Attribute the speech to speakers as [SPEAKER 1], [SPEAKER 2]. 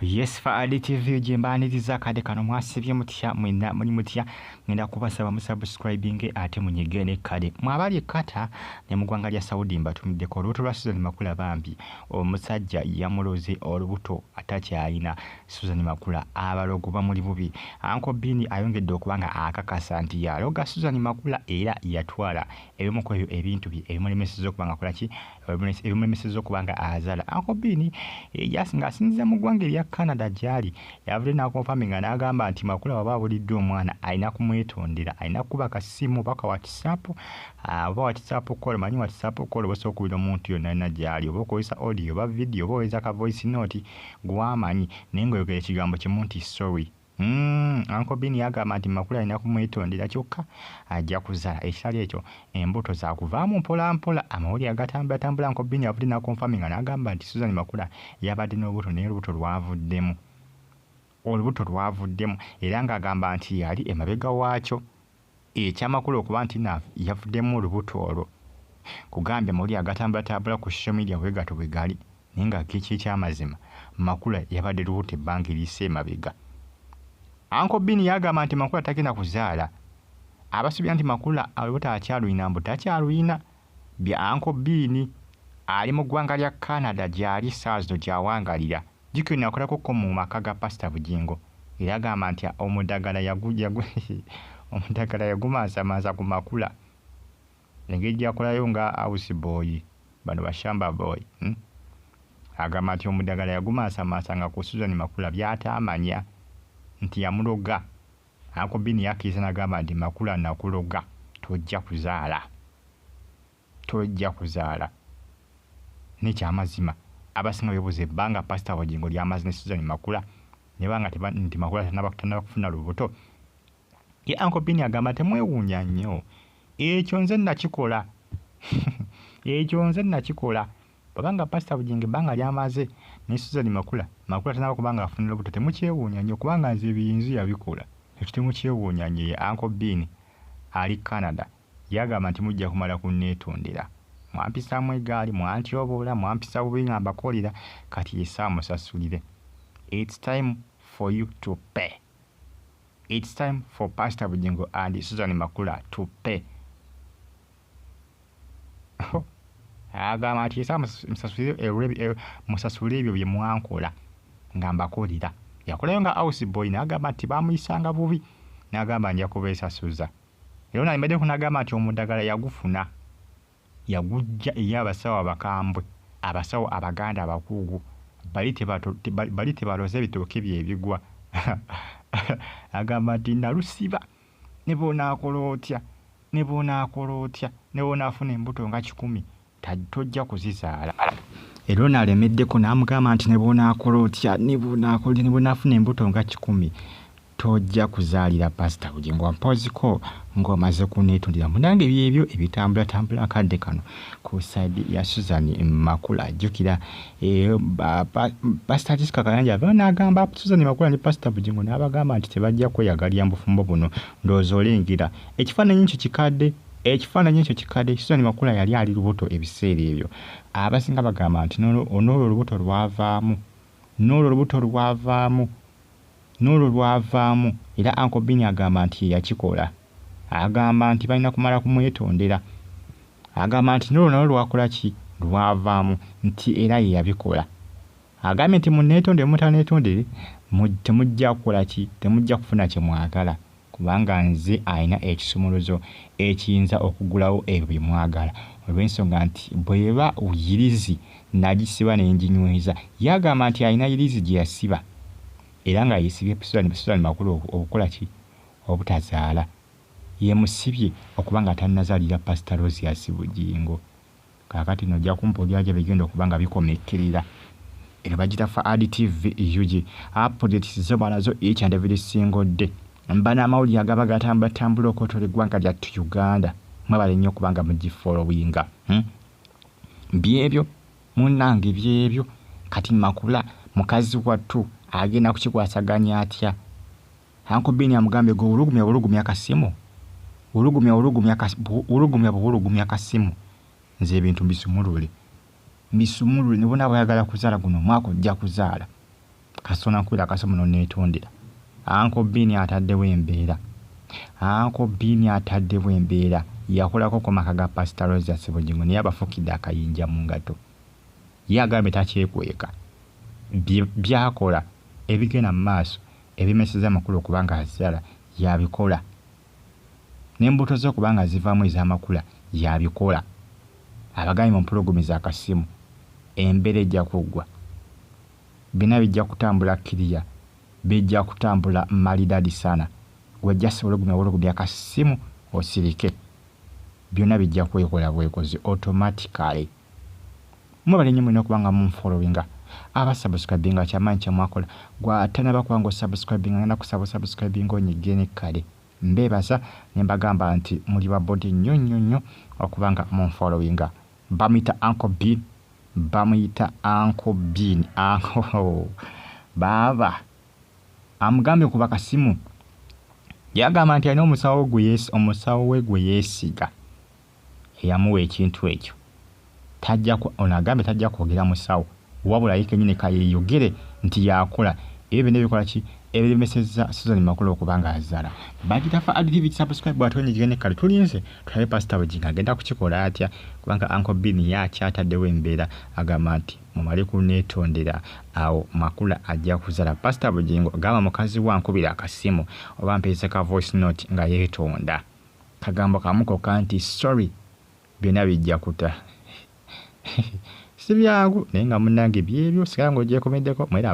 [SPEAKER 1] Yes, Faadi TV gye mbaaniriza akadde kano. Mwasibye mutya mwenna? Muli mutya? Ngenda kubasaba musubscribinge ate munyige ne kale mwabali e Qatar ne mu ggwanga lya Saudi. Mbatumiddeko olubuto lwa Susan Makula. Bambi omusajja yamuloze olubuto, atakyalina. Susan Makula abalogo bamuli bubi. Uncle Bean ayongedde okuba nga akakasa nti yaloga Susan Makula era yatwala ebimu ku ebyo ebintu bye ebimulemesezza okuba nga akola ki, ebimulemesezza okuba nga azaala. Uncle Bean ng'asinziira mu ggwanga erya Canada gy'ali, yavudde n'aconfirminga n'agamba nti Makula waba abuliddwa omwana alina kumwetondera, alina kukuba kasimu oba ka WhatsApp, oba WhatsApp call. Manyi WhatsApp call osobola okubira omuntu yonna yonna gy'ali, oba okozesa audio oba video oba oweza ka voice note gwamanyi, naye ng'oyogera ekigambo kimu nti sorry. Uncle Bean yagamba nti Makula alina kumwetondera kyokka ajja kuzaala. Ekitali ekyo embuto zakuvaamu mpola mpola. Amawulire agatambulatambula, Uncle Bean avudde n'aconfirminga n'agamba nti Susan Makula yabadde n'olubuto naye olubuto lwavuddemu, olubuto lwavuddemu, era ng'agamba nti yali emabega waakyo ekyamakulu okuba nti yavuddemu olubuto olwo. Kugambye amawulire agatambulatambula ku social media bwe gato bwe gali, naye nga kiki ekyamazima, Makula yabadde lubuto ebbanga eriyise emabega. Uncle Bean yagamba nti Makula tagenda kuzaala. Abasuubira nti Makula olubuto akyaluyina, mbu takyaluyina. Bya Uncle Bean ali mu ggwanga lya Canada gy'ali essaawa zino gy'awangalira. Jjukira nakolako mu maka ga Pasita Bugingo era agamba nti omudagala omudagala yagumansamansa ku Makula engeri gy'akolayo nga house boy, bano bashamba boy, Agamba nti omudagala yagumansamansa nga ku Susan Makula by'ataamanya nti yamuloga. Uncle Bean yakkiriza n'agamba nti Makula nakuloga, tojja kuzaala, tojja kuzaala. Nekyamazima abasinga beebuuza ebbanga Pasita Bugingo ly'amaze ne Susan Makula ne banga nti Makula tannaba kufuna lubuto. Ye Uncle Bean agamba temwewuunya nnyo, ekyo nze nakikola, ekyo nze nakikola. Bw'abanga Pasita Bugingo ebbanga ly'amaze ne Susan Makula, Makula tannaba kuba nga afuna lubuto, temukyewuunya nnyo kubanga nze ebinzu yabikola. Ekyo temukyewuunya nnyo. Ye Uncle Bean ali Canada yagamba nti mujja kumala kunneetondera, mwampisaamu eggaali, mwantyoboola, mwampisa bubi nga mbakolera, kati essaawa musasulire. It's time for you to pay. It's time for Pastor Bugingo and Susan Makula to pay. Agamba nti essaawa musasule ebyo bye mwankola nga mbakolera. Yakolayo nga house boy n'agamba nti baamuyisanga bubi, n'agamba nja kubeesasuza. Era ono ayimiddeko n'agamba nti omudagala yagufuna, yagujja eri abasawo abakambwe, abasawo abaganda abakugu, bali tebaloze ebitooke bye ebigwa. Agamba nti nalusiba ne bw'onaakola otya, ne bw'onaakola otya, ne bw'onaafuna embuto nga 100 tojja kuzizaala. Era ono alemeddeko n'amugamba nti ne bw'onaakola otya, ne bw'onaakola, ne bw'onaafuna embuto nga 100 tojja kuzaalira Pasita Bugingo mpoziko ng'omaze kuneetondera. Munnange byebyo ebitambulatambula akadde kano ku side ya Susan Makula. Jjukira Pasita Jessica Kayanja avaayo n'agamba Susan Makula ne Pasita Bugingo n'abagamba nti tebajja kweyagalira mu bufumbo buno. Ndowooza olengera ekifaananyi ekyo kikadde, ekifaananyi ekyo kikadde. Susan Makula yali ali lubuto ebiseera ebyo. Abasinga bagamba nti n'olwo olubuto lwavaamu, n'olwo olubuto lwavaamu, n'olwo lwavaamu, era Uncle Bean agamba nti ye yakikola. Agamba nti balina kumala kumwetondera. Agamba nti n'olwo nalwo lwakola ki, lwavaamu, nti era ye yabikola. Agambye nti munneetondere mutaneetondere temujja kukola ki, temujja kufuna kye mwagala, kubanga nze alina ekisumuluzo ekiyinza okugulawo ebyo bye mwagala, olw'ensonga nti bw'eba yirizi nagisiba ne nginyweza. Ye agamba nti alina yirizi gye yasiba era nga yeesibye Susan Makula okukola ki, obutazaala. Yemusibye okuba nga tannazaalira Pasita Rosius Bugingo. Kaakati nno ojja kumpulira gye bigenda okuba nga bikomekkerera. Eno bagiyita Faadi TV UG. Updates zo banazo each and every single day. Mba n'amawulire agaba gatambulatambula okwetooloola eggwanga lyattu Uganda. Mwebale nnyo okuba nga mugifollowinga. Byebyo munnange byebyo. Kati Makula mukazi wattu agenda kukikwasaganya atya? Uncle Bean amugambye gwe wulugumya wulugumya kasimu, wulugumya wulugumya wulugumya buwulugumya kasimu, nze ebintu mbisumulule, mbisumulule. Ne bw'onaaba oyagala kuzaala guno omwaka ojja kuzaala. Kasita onankubira akasimu n'onneetondera. Uncle Bean ataddewo embeera. Uncle Bean ataddewo embeera. Yakolako ku maka ga Pastor Rosas Bugingo naye abafukidde akayinja mu ngato. Ye agambye takyekweka. By'akola ebigenda mu maaso ebimeseza amakulu okuba nga azaala y'abikola. N'embuto ze okuba nga zivaamu ez'amakula y'abikola. Abagambye mumpulugumize akasimu embeera ejja kuggwa. Byonna bijja kutambula kiriya, bijja kutambula malidadi sana. Gwe just olugumya bulugumya akasimu osirike. Byonna bijja kwekola bwekozi automatically. Mwebale nnyo mulina okuba nga munfollowinga aba subscribinga kyamaanyi kyemwakola. Gwe atanaba kuba nga osubscribinga ngenda kusaba osubscribinga onyige ne kale. Mbeebaza ne mbagamba nti muli babodi nnyo nnyo nnyo okuba nga munfollowinga. Bamuyita Uncle Bean, bamuyita Uncle Bean, Uncle baaba amugambye kuba kasimu. Yagamba nti alina omusawo gwe omusawo we gwe yeesiga eyamuwa ekintu ekyo. Tajja ono agambye tajja kwogera musawo wabula ye kennyini kayeeyogere nti yakola ebyo byonna ebikola ki ebiremesezza Susan Makula okuba ng'azaala. Bagita fa ADTV subscribe ate onyigire ne kale tulinze tulabe Pastor Bugingo agenda kukikola atya kubanga Uncle Bean ye akyataddewo embeera agamba nti mumale kuneetondera awo Makula ajja kuzaala. Pastor Bugingo gamba mukazi we ankubira akasimu oba mpeereze ka voice note nga yeetonda. Kagambo kamu kokka nti sorry byonna bijja kuta. Si byangu naye nga munnange byebyo sigala ng'ogyekomeddeko mweraba.